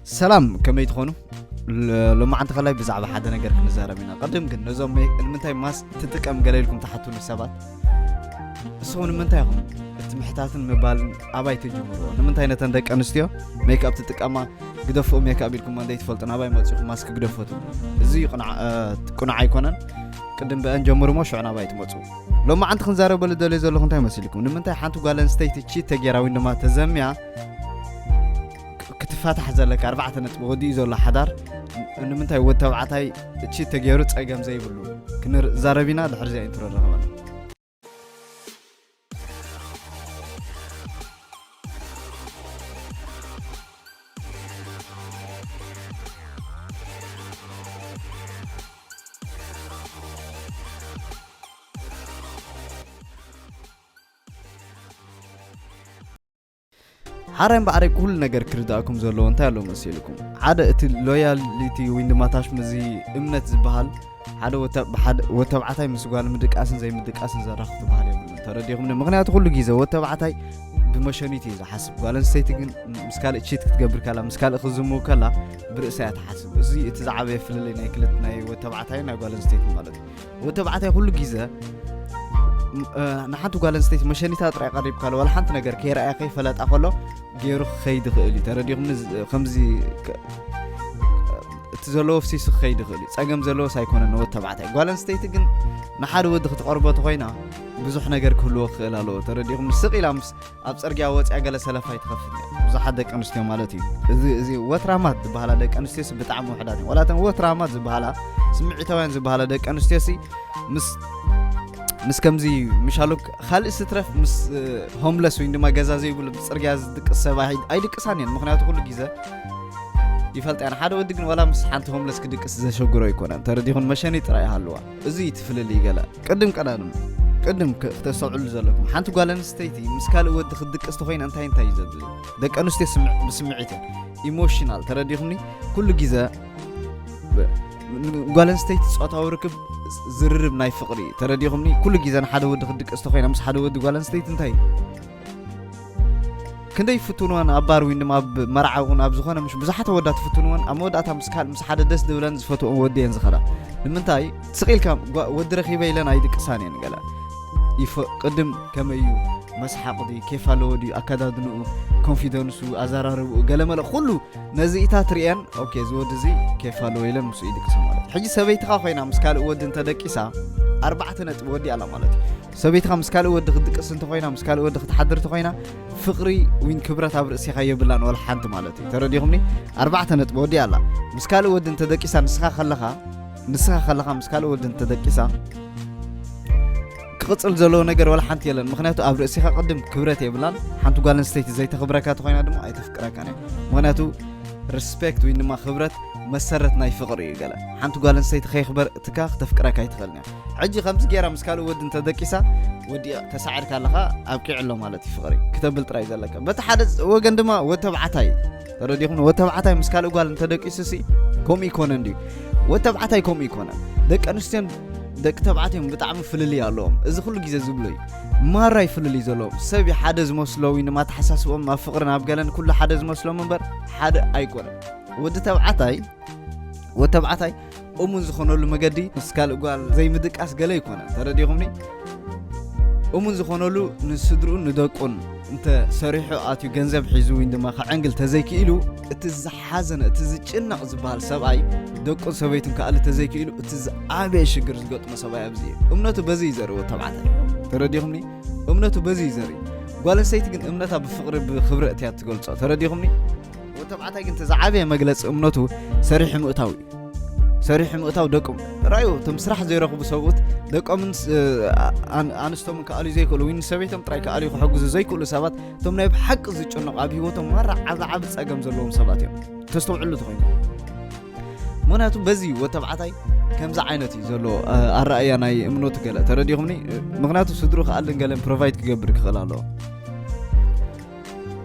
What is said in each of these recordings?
ሰላም፣ ከመይ ትኾኑ? ሎማዓንቲ ከላይ ብዛዕባ ሓደ ነገር ክንዛረብ ኢና። ቅድም ግን ነዞም ንምንታይ ማስክ ትጥቀም ገለ ኢልኩም ትሓቱኒ ሰባት፣ ንስኹም ንምንታይ ኢኹም እቲ ምሕታትን ምባልን ኣባይ ትጅምርዎ? ንምንታይ ነተን ደቂ ኣንስትዮ ሜክኣፕ ትጥቀማ ግደፍኦ ሜክኣፕ ኢልኩም እንደ ይትፈልጡ ናባይ መጺኹም ማስክ ግደፎ ትብሉ? እዚ ቅኑዕ ኣይኮነን። ቅድም ብአን ጀምሩ እሞ ሽዑ ናባይ ትመጹ። ሎማዓንቲ ክንዛረበሉ ደልየ ዘለኹ እንታይ መሲልኩም? ንምንታይ ሓንቲ ጓል ኣንስተይቲ ቺት ተጌራ ወይ ድማ ተዘምያ ክትፋታሕ ዘለካ ኣርባዕተ ነጥቢ ወዲኡ ዘሎ ሓዳር ንምንታይ ወዲ ተባዕታይ ቺት ተገይሩ ጸገም ዘይብሉ? ክንዛረብ ኢና። ድሕሪ እዚኣ ኢንትሮ ንራኸበና። ሓራይ እምበኣረይ ኩሉ ነገር ክርዳእኩም ዘለዎ እንታይ ኣሎ መሲልኩም? ሓደ እቲ ሎያሊቲ ወይ ድማ ታሽም እዚ እምነት ዝበሃል ሓደ ወተ- ብሓደ- ወተባዕታይ ምስ ጓል ምድቃስን ዘይምድቃስን ዘራኽብ ዝበሃል የብሉን። ተረዲኹምኒ? ምክንያቱ ኩሉ ግዜ ወተባዕታይ ብመሸኒት እዩ ዝሓስብ። ጓል ኣንስተይቲ ግን ምስ ካልእ ቺት ክትገብር ከላ፣ ምስ ካልእ ክዝምው ከላ ብርእሳ እያ ትሓስብ። እዚ እቲ ዝዓበየ ፍልልይ ናይ ክልተ ናይ ወተባዕታይ ናይ ጓል ኣንስተይቲ ማለት እዩ። ወተባዕታይ ኩሉ ግዜ ም- እ፣ ንሓንቲ ጓል ኣንስተይቲ መሸኒታ ጥራይ ቀሪብካ ዋላ ሓንቲ ነገር ከይረኣያ ከይፈለጣ ከሎ ገይሩ ክኸይድ ይኽእል እዩ። ተረዲኹምኒ? ዝ- ከምዚ ከ- እቲ ዘለዎ ፍሲሱ ክኸይድ ይኽእል እዩ። ጸገም ዘለዎስ ኣይኮነን ንወዲ ተባዕታይ። ጓል ኣንስተይቲ ግን ንሓደ ወዲ ክትቐርቦ ተኾይና ብዙሕ ነገር ክህልዎ ክኽእል ኣለዎ። ተረዲኹም? ስቕ ኢላ ምስ ኣብ ጽርግያ ወጽያ ገለ ሰለፋ ኣይትኸፍት እያ። ብዙሓት ደቂ ኣንስትዮ ማለት እዩ። እዚ እዚ ወትራማት ዝበሃላ ደቂ ኣንስትዮስ ብጣዕሚ ውሕዳት እዮም። ዋላ እተን ወትራማት ዝበሃላ ስምዒታውያን ዝበሃላ ደቂ ኣንስትዮሲ ምስ ምስ ከምዚ ምሻሉ ካልእ ስትረፍ ምስ ሆምለስ ወይ ድማ ገዛ ዘይብሉ ብጽርግያ ዝድቅስ ሰብ ኣይ- ኣይድቅሳን እየን። ምክንያቱ ኩሉ ግዜ ይፈልጣ እየን። ሓደ ወዲ ግን ዋላ ምስ ሓንቲ ሆምለስ ክድቅስ ዘሸግሮ ኣይኮነን። ተረዲኹን? መሸኒ ጥራይ ይሃልዋ። እዚ እዩ እቲ ፍልልይ ገለ። ቅድም ቀዳድም ቅድም ክ- ክተስተውዕሉ ዘለኩም ሓንቲ ጓል ኣንስተይቲ ምስ ካልእ ወዲ ክትድቅስ ተኮይና እንታይ እንታይ እዩ ዘድሊ? ደቂ ኣንስትዮ ስምዕ- ብስምዒት እየን። ኢሞሽናል። ተረዲኹምኒ? ኩሉ ግዜ ብ- ን- ጓል ኣንስተይቲ ጾታዊ ርክብ ዝርርብ ናይ ፍቕሪ እዩ። ተረዲኹምኒ? ኩሉ ግዜ ንሓደ ወዲ ክትድቅስ ተኮይና ምስ ሓደ ወዲ ጓል ኣንስተይቲ እንታይ እዩ? ክንደይ ይፍትንወን ኣብ ባር ወይ ድማ ኣብ መርዓ እውን ኣብ ዝኾነ ምሽ ብዙሓት ኣወዳት ትፍትንወን ኣብ መወዳእታ ምስ ካል ምስ ሓደ ደስ ዝብለን ዝፈትወን ወዲ እየን ዝኸዳ። ንምንታይ? ስቕ ኢልካ ጓ- ወዲ ረኺበ ኢለን ኣይድቅሳን እየን ገለ ይፈ- ቅድም ከመይ እዩ መስሓቕ ድዩ ኬፍ ኣለዎ ድዩ ኣከዳድንኡ ኮንፊደንሱ ኣዘራርብኡ ገለ መለ ኩሉ ነዚ ኢታ ትርእየን። ኦኬ፣ እዚ ወዲ እዚ ኬፍ ኣለዎ ኢለን ምስኡ ይድቅሳ ማለት እዩ። ሕጂ ሰበይትኻ ኮይና ምስ ካልእ ወዲ እንተደቂሳ ኣርባዕተ ነጥቢ ወዲኣ ኣላ ማለት እዩ። ሰበይትኻ ምስ ካልእ ወዲ ክትድቅስ እንተኾይና ምስ ካልእ ወዲ ክትሓድር እንተኾይና ፍቕሪ ዊን ክብረት ኣብ ርእሲኻ የብላን ወላ ሓንቲ ማለት እዩ። ተረዲኹምኒ? ኣርባዕተ ነጥቢ ወዲኣ ኣላ። ምስ ካልእ ወዲ እንተደቂሳ ንስኻ ከለኻ ንስኻ ከለኻ ምስ ካልእ ወዲ እንተደቂሳ ክቕጽል ዘለዎ ነገር ወላ ሓንቲ የለን። ምክንያቱ ኣብ ርእሲኻ ቅድም ክብረት የብላን። ሓንቲ ጓል ኣንስተይቲ ዘይተኽብረካ ተኾይና ድማ ኣይተፍቅረካን እያ። ምክንያቱ ሪስፔክት ወይ ድማ ክብረት መሰረት ናይ ፍቕሪ እዩ። ገለ ሓንቲ ጓል ኣንስተይቲ ከይኽበርትካ ክተፍቅረካ ኣይትኽእልን እያ። ሕጂ ከምዚ ገይራ ምስ ካልእ ወዲ እንተደቂሳ ወዲ ተሳዒርካ ኣለኻ ኣብቂዑ ኣሎ ማለት እዩ። ፍቕሪ ክተብል ጥራይ ዘለካ። በቲ ሓደ ወገን ድማ ወተባዕታይ ተረዲኹም ወተባዕታይ ምስ ካልእ ጓል እንተደቂሱ ሲ ከምኡ ይኮነ እንድዩ። ወተባዕታይ ከምኡ ይኮነ። ደቂ ኣንስትዮን ደቂ ተባዕትዮን ብጣዕሚ ፍልልይ ኣለዎም። እዚ ኩሉ ግዜ ዝብሎ እዩ። ማራ ይፍልልይ ዘለዎም ሰብ ሓደ ዝመስሎ ወይ ድማ ተሓሳስቦም ኣብ ፍቕርን ኣብ ገለን ኩሉ ሓደ ዝመስሎም እምበር ሓደ ኣይኮነን። ወዲ ተባዕታይ ወተባዕታይ እሙን ዝኾነሉ መገዲ ምስ ካልእ ጓል ዘይምድቃስ ገለ ይኮነ። ተረዲኹምኒ? እሙን ዝኾነሉ ንስድሩን ንደቁን እንተ ሰሪሑ ኣትዩ ገንዘብ ሒዙ ወይ ድማ ከዐንግል ተዘይክኢሉ እቲ ዝሓዘነ እቲ ዝጭነቕ ዝበሃል ሰብኣይ ደቁን ሰበይቱን ከኣሊ ተዘይክኢሉ እቲ ዝዓበየ ሽግር ዝገጥሞ ሰብኣይ ኣብዚ እዩ። እምነቱ በዚ እዩ ዘርኢ ወተባዕታይ። ተረዲኹምኒ? እምነቱ በዚ እዩ ዘርኢ። ጓል ኣንስተይቲ ግን እምነታ ብፍቕሪ ብክብሪ እትያ ትገልጾ። ተረዲኹምኒ? ወተባዕታይ ግን እቲ ዝዓበየ መግለጺ እምነቱ ሰሪሑ ምእታው እዩ። ሰሪሑ ምእታው ደቁም ራዩ እቶም ስራሕ ዘይረኽቡ ሰብኡት ደቆምን ስ- ኣን- ኣንስቶምን ከኣልዩ ዘይክእሉ ወይ ንሰበይቶም ጥራይ ከኣልዩ ክሕግዙ ዘይክእሉ ሰባት እቶም ናይ ብሓቂ ዝጭነቑ ኣብ ህይወቶም ማራ ዓቢ ዓቢ ጸገም ዘለዎም ሰባት እዮም። ተስተውዕሉ ተኾይኑ ምክንያቱ በዚ ወተባዕታይ ከምዚ ዓይነት እዩ ዘሎ ኣረኣያ ናይ እምነቱ ገለ ተረዲኹምኒ። ምክንያቱ ስድሩ ክኣልን ገለን ፕሮቫይድ ክገብር ክኽእል ኣለዎ።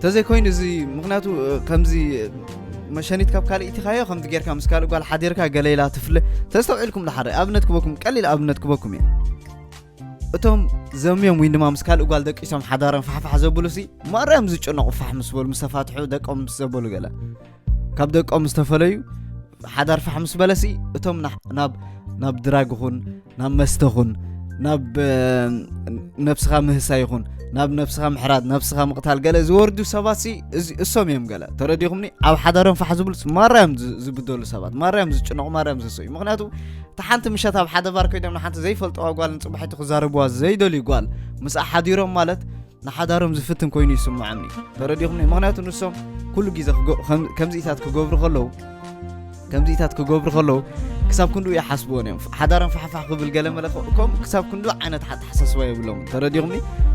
ተዘይኮይኑ እዚ ምክንያቱ ከምዚ መሸኒት ካብ ካልእ ኢትኻዮ ከምዚ ጌርካ ምስ ካልእ ጓል ሓዲርካ ገለ ኢላ ትፍለ። ተስተውዒልኩም ዶ ሓደ ኣብነት ክበኩም ቀሊል ኣብነት ክበኩም እየ። እቶም ዘምዮም ወይ ድማ ምስ ካልእ ጓል ደቂሶም ሓዳሮም ፋሕፋሕ ዘብሉ ሲ ማርያም ዝጨነቑ ፋሕ ምስ በሉ ምስ ተፋትሑ ደቆም ምስ ዘበሉ ገለ ካብ ደቆም ዝተፈለዩ ሓዳር ፋሕ ምስ በለሲ እቶም ናብ ናብ ድራግ ኹን ናብ መስተ ኹን ናብ ነብስኻ ምህሳ ይኹን ናብ ነብስኻ ምሕራድ ነብስኻ ምቕታል ገለ ዝወርዱ ሰባት እሶም እዮም። ገለ ተረዲኹምኒ ኣብ ሓዳሮም ፋሕ ዝብሉ ማራዮም ዝብደሉ ሰባት ማራዮም ዝጭነቑ ማራዮም ዝሰዩ። ምክንያቱ እቲ ሓንቲ ምሸት ኣብ ሓደ ባር ኮይዶም ንሓንቲ ዘይፈልጠዋ ጓል ንፅባሒቲ ክዛረብዋ ዘይደልዩ ጓል ምስ ኣሓዲሮም ማለት ንሓዳሮም ዝፍትን ኮይኑ ይስምዖም እዩ። ተረዲኹም? ምክንያቱ ንሶም ኩሉ ግዜ ከምዚኢታት ክገብሩ ከለዉ ከምዚኢታት ክገብሩ ከለዉ ክሳብ ክንድኡ ይሓስብዎን እዮም። ሓዳሮም ፋሕፋሕ ክብል ገለ መለ ከምኡ ክሳብ ክንድኡ ዓይነት ኣተሓሳስባ የብሎም። ተረዲኹም?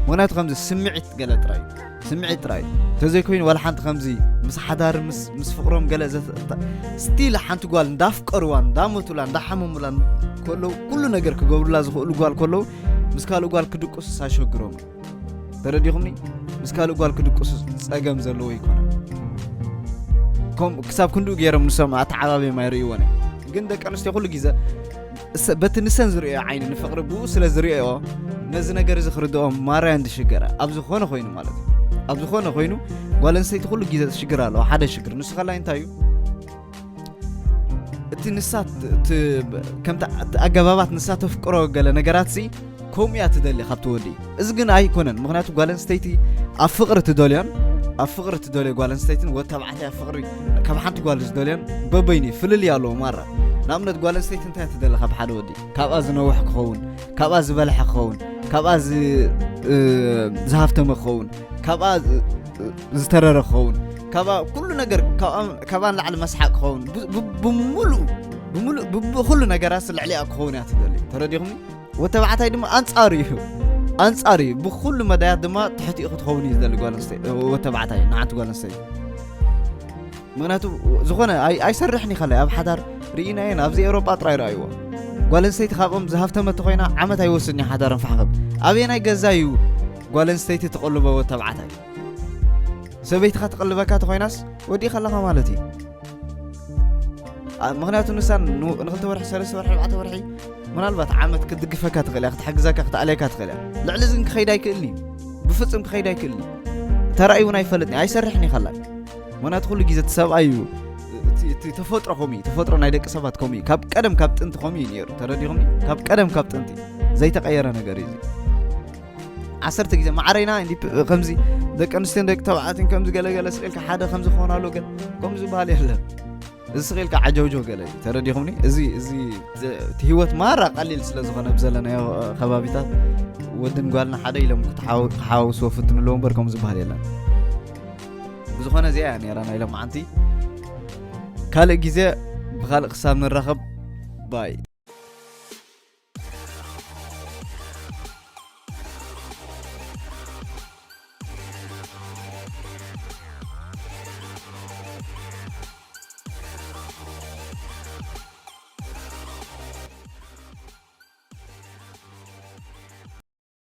ምክንያቱ ከምዚ ስምዒት ገለ ጥራይ ስምዒት ጥራይ ተዘይኮይኑ ዋላ ሓንቲ ከምዚ ምስ ሓዳር ምስ ፍቅሮም ገለ ስቲል ሓንቲ ጓል እንዳፍቀርዋ እንዳመቱላ እንዳሓመሙላ ከለዉ ኩሉ ነገር ክገብሩላ ዝኽእሉ ጓል ከለዉ ምስ ካልእ ጓል ክድቅሱ ሳሸግሮም። ተረዲኹምኒ? ምስ ካልእ ጓል ክድቅሱ ጸገም ዘለዎ ይኮነ። ክሳብ ክንድኡ ገይሮም ንሶም ኣተዓባብዮም ኣይርእይዎን እዮም። ግን ደቂ ኣንስትዮ ኩሉ ግዜ በቲ ንሰን ዝርእዮ ዓይኒ ንፍቕሪ ብኡ ስለ ዝርእዮ ነዚ ነገር እዚ ክርድኦም ማራዮ እንድሽገረ ኣብ ዝኾነ ኮይኑ ማለት እዩ። ኣብ ዝኾነ ኮይኑ ጓል ኣንስተይቲ ኩሉ ግዜ ሽግር ኣለዎ። ሓደ ሽግር ንሱ ከላይ እንታይ እዩ? እቲ ንሳ ከምቲ ኣገባባት ንሳ ተፍቅሮ ገለ ነገራት ሲ ከምኡ እያ ትደሊ ካብቲ ወዲ። እዚ ግን ኣይኮነን። ምክንያቱ ጓል ኣንስተይቲ ኣብ ፍቅሪ ትደልዮን ኣብ ፍቅሪ ትደልዮ ጓል ኣንስተይትን ወዲ ተባዕታይ ኣብ ፍቅሪ ካብ ሓንቲ ጓል ዝደልዮን በበይኑ ፍልልይ ኣለዎ ማራ። ንኣብነት ጓል ኣንስተይቲ እንታይ እያ ትደሊ ካብ ሓደ ወዲ? ካብኣ ዝነውሕ ክኸውን፣ ካብኣ ዝበልሐ ክኸውን፣ ካብኣ ዝሃፍተመ ክኸውን፣ ካብኣ ዝተረረ ክኸውን፣ ካብኣ ኩሉ ነገር ካብኣ ንላዕሊ መስሓቅ ክኸውን፣ ብምሉእ ብምሉእ ብኩሉ ነገራት ልዕሊኣ ክኸውን እያ ትደሊ። ተረዲኹምኒ? ወተባዕታይ ድማ ኣንጻሩ እዩ። ኣንጻሩ እዩ። ብኩሉ መዳያት ድማ ትሕቲኡ ክትኸውን እዩ ዝደሊ ጓል ኣንስተይቲ ወተባዕታይ ንሓንቲ ጓል ኣንስተይቲ። ምክንያቱ ዝኾነ ኣይሰርሕን ይኸላይ ኣብ ሓዳር ርኢናየን ኣብዚ ኤውሮጳ ጥራይ ረኣይዎ። ጓል ኣንስተይቲ ካብኦም ዝሃፍተመት ኮይና ዓመት ኣይወስድን እዩ ሓዳር ንፋሕኸብ። ኣበየናይ ገዛ እዩ ጓል ኣንስተይቲ ትቕልቦ ወተባዕታይ? ሰበይትኻ ትቕልበካ ተኾይናስ ወዲእኻ ኣለኻ ማለት እዩ። ምክንያቱ ንሳ ንክልተ ወርሒ ሰለስተ ወርሒ ኣርባዕተ ወርሒ ምናልባት ዓመት ክትድግፈካ ትኽእል እያ ክትሕግዘካ ክትኣልየካ ትኽእል እያ። ልዕሊ እዚ ግን ክኸይድ ኣይክእልን እዩ። ብፍጹም ክኸይድ ኣይክእልን እዩ። ተራእዩ እውን ኣይፈልጥን እዩ ኣይሰርሕን እዩ ከላይ። ምክንያቱ ኩሉ ግዜ እቲ ሰብኣይ እዩ እቲ ተፈጥሮ ከምኡ እዩ። ተፈጥሮ ናይ ደቂ ሰባት ከምኡ እዩ። ካብ ቀደም ካብ ጥንቲ ከምኡ እዩ ነይሩ። ተረዲኹም? ካብ ቀደም ካብ ጥንቲ ዘይተቀየረ ነገር እዩ። ዓሰርተ ግዜ ማዕረይና ከምዚ ደቂ ኣንስትዮን ደቂ ተባዕትን ከምዚ ገለገለ ስቕ ኢልካ ሓደ ከምዚ ክኾን ኣሎ ግን ከምዚ ዝበሃል የለን። እዚ ስቕ ኢልካ ዓጀውጀው ገለ እዩ። ተረዲኹምኒ? እዚ እዚ እቲ ህይወት ማራ ቀሊል ስለ ዝኾነ ብዘለናዮ ከባቢታት ወድን ጓልና ሓደ ኢሎም ክሓዋውስዎ ፍትንለዎ እምበር ከምኡ ዝበሃል የለን። ብዝኾነ እዚኣ እያ ነይራ ናይ ሎማዓንቲ። ካልእ ግዜ ብኻልእ ክሳብ ንራኸብ ባይ።